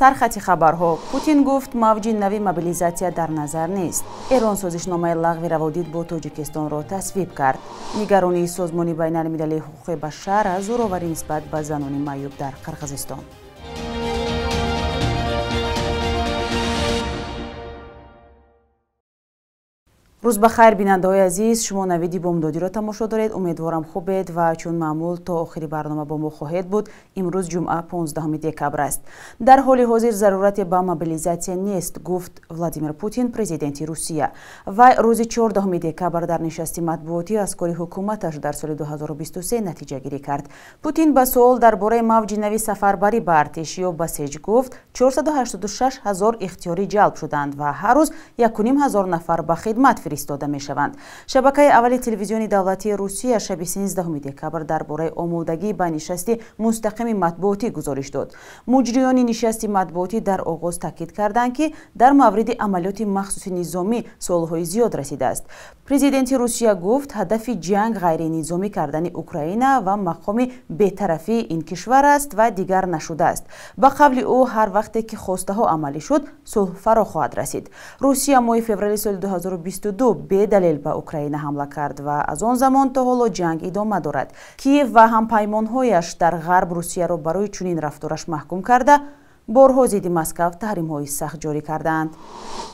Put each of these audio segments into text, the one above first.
Сархати хабарҳо. Путин гуфт, мавҷи нави мобилизатсия дар назар нест. Эрон созишномаи лағви раводид бо Тоҷикистонро тасвиб кард. Нигаронии Созмони байналмилалии ҳуқуқи башар аз зӯроварӣ нисбат ба занони маъюб дар Қирғизистон. Рӯз ба хайр, бинандаҳои азиз, шумо навиди бомдодиро тамошо доред. Умедворам, хубед ва чун маъмул то охири барнома бо мо хоҳед буд. Имрӯз ҷумъа, 15 декабр аст. Дар ҳоли ҳозир зарурате ба мобилизатсия нест, гуфт Владимир Путин, президенти Русия. Вай рӯзи 14 декабр дар нишасти матбуотӣ аз кори ҳукуматаш дар соли 2023 натиҷагирӣ кард. Путин ба суол дар бораи мавҷи нави сафарбарӣ ба артиш ё басеҷ гуфт, 486 ҳазор ихтиёрӣ ҷалб шуданд ва ҳар рӯз 1,5 ҳазор нафар ба хидмат фиристода мешаванд. Шабакаи аввали телевизиони давлатии Русия шаби 13 декабр дар бораи омодагӣ ба нишасти мустақими матбуотӣ гузориш дод. Муҷриёни нишасти матбуотӣ дар оғоз таъкид карданд, ки дар мавриди амалиёти махсуси низомӣ суолҳои зиёд расидааст. Президенти Русия гуфт, ҳадафи ҷанг ғайринизомӣ кардани Украина ва мақоми бетарафии ин кишвар аст ва дигар нашудааст. Ба қавли ӯ, ҳар вақте ки хостаҳо амалӣ шуд, сулҳ фаро хоҳад расид. Русия моҳи феврали соли 2022 бедалел ба Украина ҳамла кард ва аз он замон то ҳоло ҷанг идома дорад. Киев ва ҳампаймонҳояш дар ғарб Русияро барои чунин рафтораш маҳкум карда, борҳо зидди Москав таҳримҳои сахт ҷорӣ кардаанд.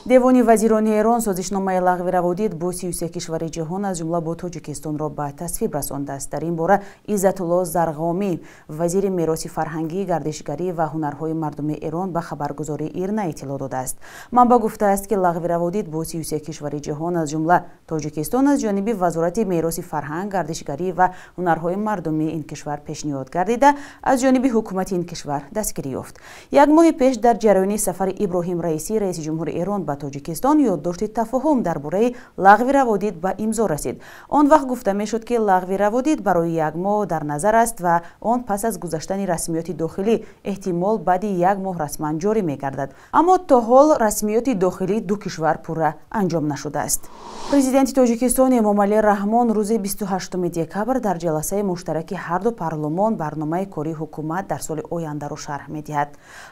Девони вазирони Эрон созишномаи лағви раводид бо 33 кишвари ҷаҳон, аз ҷумла бо Тоҷикистонро ба тасвиб расондааст. Дар ин бора Иззатулло Зарғомӣ, вазири мероси фарҳангӣ, гардишгарӣ ва ҳунарҳои мардуми Эрон, ба хабаргузории Ирна иттилоъ додааст. Манбаъ гуфтааст, ки лағви раводид бо 33 кишвари ҷаҳон, аз ҷумла Тоҷикистон, аз ҷониби Вазорати мероси фарҳанг, гардишгарӣ ва ҳунарҳои мардумии ин кишвар пешниҳод гардида, аз ҷониби ҳукумати ин кишвар дастгирӣ ёфт. Як моҳи пеш дар ҷараёни сафари Иброҳим Раисӣ, раиси ҷумҳури Эрон, ба Тоҷикистон ёддошти тафоҳум дар бораи лағви раводид ба имзо расид. Он вақт гуфта мешуд, ки лағви раводид барои як моҳ дар назар аст ва он пас аз гузаштани расмиёти дохилӣ эҳтимол баъди як моҳ расман ҷорӣ мегардад. Аммо то ҳол расмиёти дохилии ду кишвар пурра анҷом нашудааст. Президенти Тоҷикистон Эмомалӣ Раҳмон рӯзи 28 декабр дар ҷаласаи муштараки ҳарду парлумон барномаи кории ҳукумат дар соли ояндаро шарҳ медиҳад.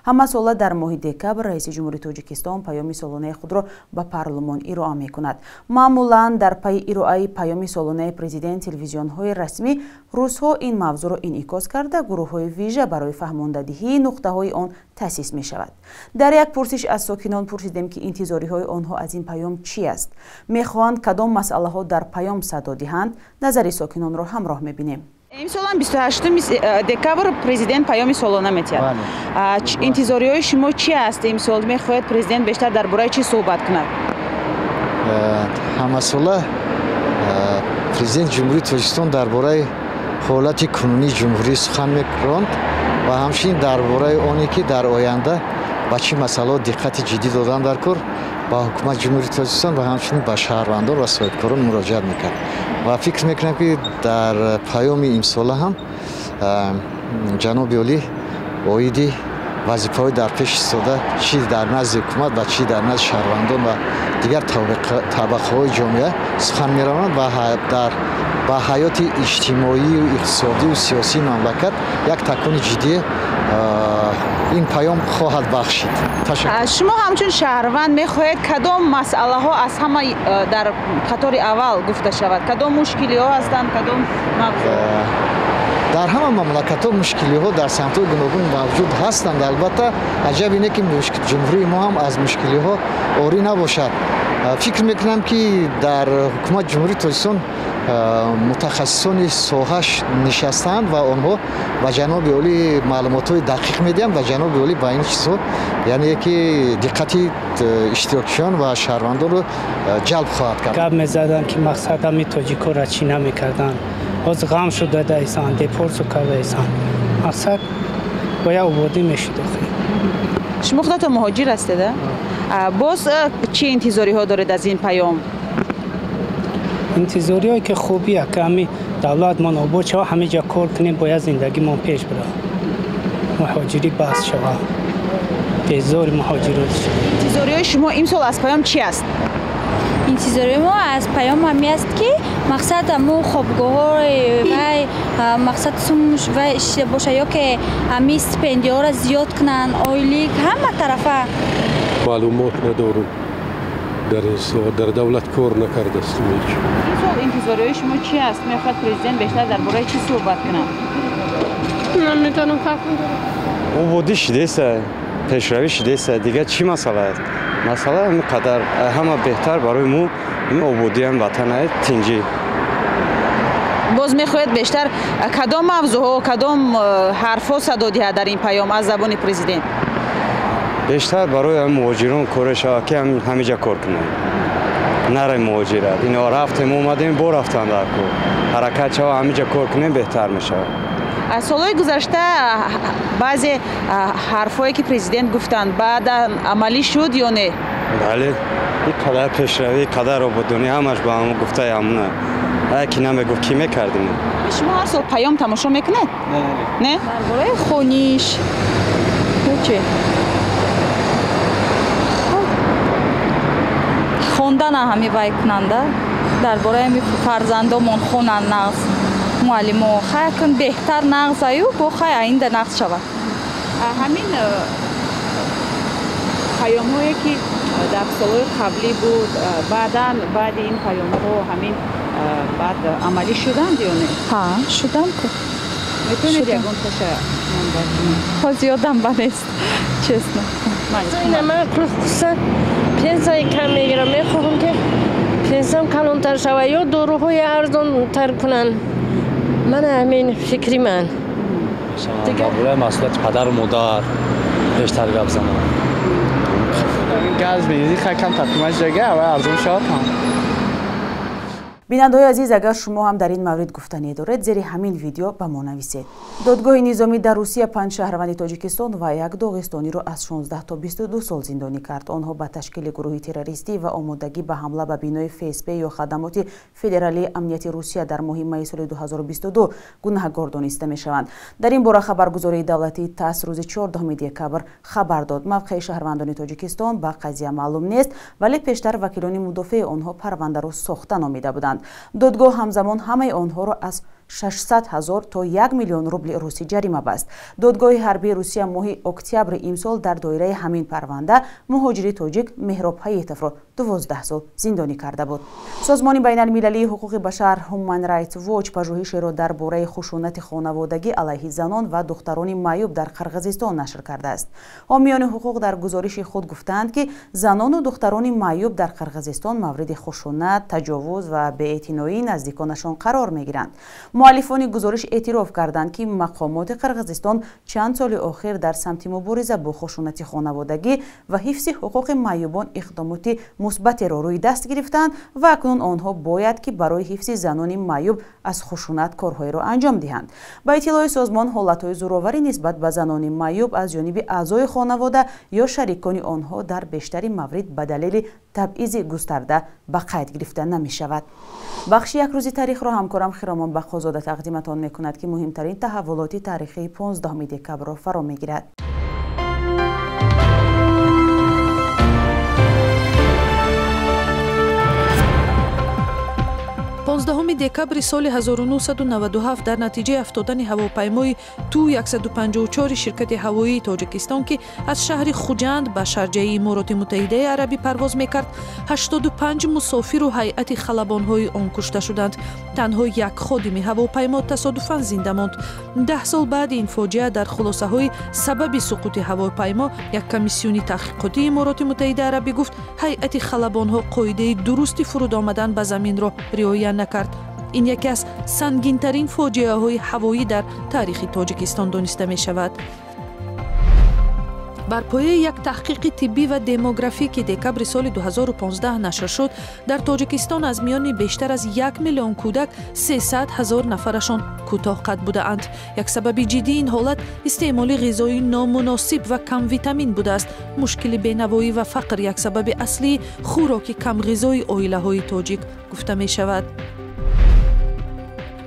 Ҳамасола дар моҳи декабр раиси ҷумҳури Тоҷикистон паёми солонаи худро ба парлумон ироа мекунад. Маъмулан дар пайи ироаи паёми солонаи президент телевизионҳои расмӣ рӯзҳо ин мавзӯъро инъикос карда, гурӯҳҳои вижа барои фаҳмондадиҳии нуқтаҳои он таъсис мешавад. Дар як пурсиш аз сокинон пурсидем, ки интизориҳои онҳо аз ин паём чӣ аст, мехоҳанд кадом масъалаҳо дар паём садо диҳанд. Назари сокинонро ҳамроҳ мебинем. Имсолам 28 декабр президент паёми солона метиҳад. Интизориҳои шумо чӣ аст? Имсол мехоҳед президент бештар дар бораи чӣ суҳбат кунад? Ҳамасола президенти Ҷумҳурии Тоҷикистон дар бораи ҳолати кунунии ҷумҳурӣ сухан мекуронд ва ҳамчунин дар бораи оне ки дар оянда ба чӣ масъалаҳо диққати ҷиддӣ додан дар кор ба ҳукумати Ҷумҳурии Тоҷикистон ва ҳамчунин ба шаҳрвандон ва соҳибкорон муроҷиат мекард. Ва фикр мекунам, ки дар паёми имсола ҳам ҷаноби олӣ оиди вазифаҳои дар пеш истода, чӣ дар назди ҳукумат ва чӣ дар назди шаҳрвандон ва дигар табақаҳои ҷомеа сухан мераванд ва ба ҳаёти иҷтимоию иқтисодию сиёсии мамлакат як такони ҷиддӣ ин паём хоҳад бахшид. Шумо ҳамчун шаҳрванд мехоҳед кадом масъалаҳо аз ҳама дар қатори аввал гуфта шавад? Кадом мушкилиҳо ҳастанд, кадом мавзӯъ? Дар ҳама мамлакатҳо мушкилиҳо дар самтҳои гуногун мавҷуд ҳастанд. Албатта, аҷаб ине ки ҷумҳурии мо ҳам аз мушкилиҳо орӣ набошад. Фикр мекунам, ки дар ҳукумати Ҷумҳурии Тоҷикистон мутахассисони соҳаш нишастаанд ва онҳо ба ҷаноби олӣ маълумотҳои дақиқ медиҳанд ва ҷаноби олӣ ба ин чизҳо, яъне ки диққати иштирокчиён ва шаҳрвандонро ҷалб хоҳад кард. Гап мезаданд, ки мақсад ҳами тоҷикоро чӣ намекарданд. Ҳоз ғам шуда даисан, депортсу кардаисан. Мақсад бояд ободӣ мешуд. Шумо худатон муҳоҷир ҳастед, боз чӣ интизориҳо доред аз ин паём? Интизориҳое ки хубия, ки ҳами давлатмон обод шава, ҳамин ҷо кор кунем, бояд зиндагимон пеш бирад, муҳоҷирӣ баҳс шава, безори муҳоҷирот. Интизориҳои шумо имсол аз паём чӣ аст? Интизори мо аз паём ҳами аст, ки мақсад ҳамо хобгоҳҳои вай мақсад сумуш вай боша, ё ки ҳами стипендияҳоро зиёд кунанд, ойлик ҳама тарафа. Маълумот надорам дар ин соҳа, дар давлат кор накардастам ҳеҷ. Ин сол интизориҳои шумо чи аст? Мехоҳад президент бештар дар бораи чӣ суҳбат кунад? Намедонам, фарқ надорам. Ободӣ шидеса, пешравӣ шидеса, дигар чӣ масъала аст? Масъала ҳамин қадар, ҳама беҳтар барои мо ин ободиам ватан аст, тинҷӣ. Боз мехоҳед бештар кадом мавзӯъҳо, кадом ҳарфҳо садо диҳад дар ин паём аз забони президент? Бештар барои муҳоҷирон коре шавад, ки ҳамиҷа кор кунанд, наре муҳоҷират. Ино рафтем, омадем, бо рафтан дар кор ҳаракат шава, ҳамиҷа кор кунем, беҳтар мешавад. Аз солҳои гузашта баъзе ҳарфҳое ки президент гуфтанд, баъдан амалӣ шуд ё не? Бале, ин қадар пешравӣ, қадар ободонӣ ҳамаш ба ҳамон гуфтаи ҳамона. Ки намегуфт, кӣ мекардем? Шумо ҳар сол паём тамошо мекунед? Не, дар бораи хониш чӣ хондана ҳами вай кунанда, дар бораи ҳами фарзандомон хонанд нағз, муаллимо хай кун беҳтар нағз аю бо хай оинда нағз шавад. Ҳамин паёмҳое ки дар солҳои қаблӣ буд, баъдан баъди ин паёмҳо ҳамин баъд амалӣ шуданд ё не? Ҳа, шуданд ку. Метавонед ягон таша номбар кунед? Ҳозир ёдам ба нест, честно. Ман хусусан пенсияи кам мегирам, мехоҳам, ки пенсиям калонтар шавад ё доруҳои арзонтар кунанд. Ман ҳамин фикри ман. Дар бораи масъулияти падару модар бештар гап занам. Газ, бензин хай камтар қимат шудага, аввал арзон шавад ҳам. Бинандаҳои азиз, агар шумо ҳам дар ин маврид гуфтание доред, зери ҳамин видео ба мо нависед. Додгоҳи низомӣ дар Русия 5 шаҳрванди Тоҷикистон ва як доғистониро аз 16 то 22 сол зиндонӣ кард. Онҳо ба ташкили гурӯҳи террористӣ ва омодагӣ ба ҳамла ба бинои ФСБ ё Хадамоти федералии амнияти Русия дар моҳи майи соли 2022 гунаҳгор дониста мешаванд. Дар ин бора хабаргузории давлатии ТАСС рӯзи 14 декабр хабар дод. Мавқеи шаҳрвандони Тоҷикистон ба қазия маълум нест, вале пештар вакилони мудофеи онҳо парвандаро сохта номида буданд. Додгоҳ ҳамзамон ҳамаи онҳоро аз 600 ҳазор то 1 миллион рубли русӣ ҷарима баст. Додгоҳи ҳарбии Русия моҳи октябри имсол дар доираи ҳамин парванда муҳоҷири тоҷик Меҳроб Ҳаитовро 12 сол зиндонӣ карда буд. Созмони байналмилалии ҳуқуқи башар Human Rights Watch пажӯҳишеро дар бораи хушунати хонаводагӣ алайҳи занон ва духтарони маъюб дар Қирғизистон нашр кардааст. Ҳомиёни ҳуқуқ дар гузориши худ гуфтаанд, ки занону духтарони маъюб дар Қирғизистон мавриди хушунат, таҷовуз ва беэътиноии наздиконашон қарор мегиранд. Муаллифони гузориш эътироф карданд, ки мақомоти Қирғизистон чанд соли охир дар самти мубориза бо хушунати хонаводагӣ ва ҳифзи ҳуқуқи маъюбон иқдомоти мусбатеро рӯи даст гирифтанд ва акнун онҳо бояд ки барои ҳифзи занони маъюб аз хушунат корҳоеро анҷом диҳанд. Ба иттилои созмон, ҳолатҳои зӯроварӣ нисбат ба занони маъюб аз ҷониби аъзои хонавода ё шарикони онҳо дар бештари маврид ба далели табъизи густарда ба қайд гирифта намешавад. Бахши як рӯзи таърихро ҳамкорам Хиромон Бақозода тақдиматон мекунад, ки муҳимтарин таҳаввулоти таърихии 15 декабрро фаро мегирад. 15 декабри соли 1997 дар натиҷаи афтодани ҳавопаймои Ту-154 ширкати ҳавоии Тоҷикистон, ки аз шаҳри Хуҷанд ба Шарҷаи Имороти Муттаҳидаи Арабӣ парвоз мекард, 85 мусофиру ҳайати халабонҳои он кушта шуданд. Танҳо як ходими ҳавопаймо тасодуфан зинда монд. 10 сол баъди ин фоҷиа дар хулосаҳои сабаби суқути ҳавопаймо як комиссиони таҳқиқотии Имороти Муттаҳидаи Арабӣ гуфт, ҳайати халабонҳо қоидаи дурусти фуруд омадан ба заминро риоя накард. Ин яке аз сангинтарин фоҷиаҳои ҳавоӣ дар таърихи Тоҷикистон дониста мешавад. Бар пояи як таҳқиқи тиббӣ ва демографӣ, ки декабри соли 2015 нашр шуд, дар Тоҷикистон аз миёни бештар аз 1 миллион кӯдак 300 ҳазор нафарашон кӯтоҳқад будаанд. Як сабаби ҷиддии ин ҳолат истеъмоли ғизои номуносиб ва камвитамин будааст. Мушкили бенавоӣ ва фақр як сабаби аслии хӯроки камғизои оилаҳои тоҷик гуфта мешавад.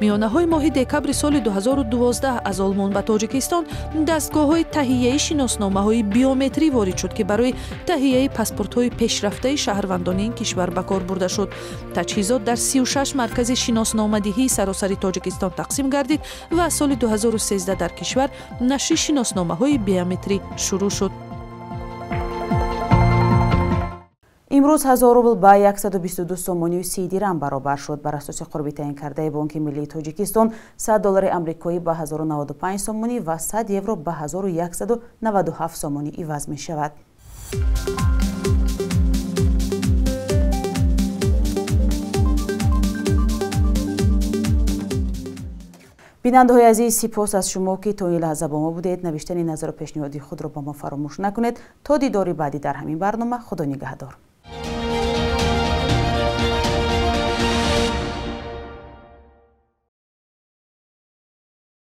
Миёнаҳои моҳи декабри соли 2012 аз Олмон ба Тоҷикистон дастгоҳҳои таҳияи шиносномаҳои биометрӣ ворид шуд, ки барои таҳияи паспортҳои пешрафтаи шаҳрвандони ин кишвар ба кор бурда шуд. Таҷҳизот дар 36 маркази шиносномадиҳии саросари Тоҷикистон тақсим гардид ва аз соли 2013 дар кишвар нашри шиносномаҳои биометрӣ шурӯъ шуд. Имрӯз 1000 рубл ба 122 сомонию 30 дирам баробар шуд. Бар асоси қурби таъинкардаи Бонки Миллии Тоҷикистон 100 доллари амрикоӣ ба 1095 сомонӣ ва 100 евро ба 1197 сомонӣ иваз мешавад. Бинандаҳои азиз, сипос аз шумо, ки то ин лаҳза бо мо будед. Навиштани назару пешниҳоди худро ба мо фаромӯш накунед. То дидори баъдӣ дар ҳамин барнома, Худо нигаҳдор.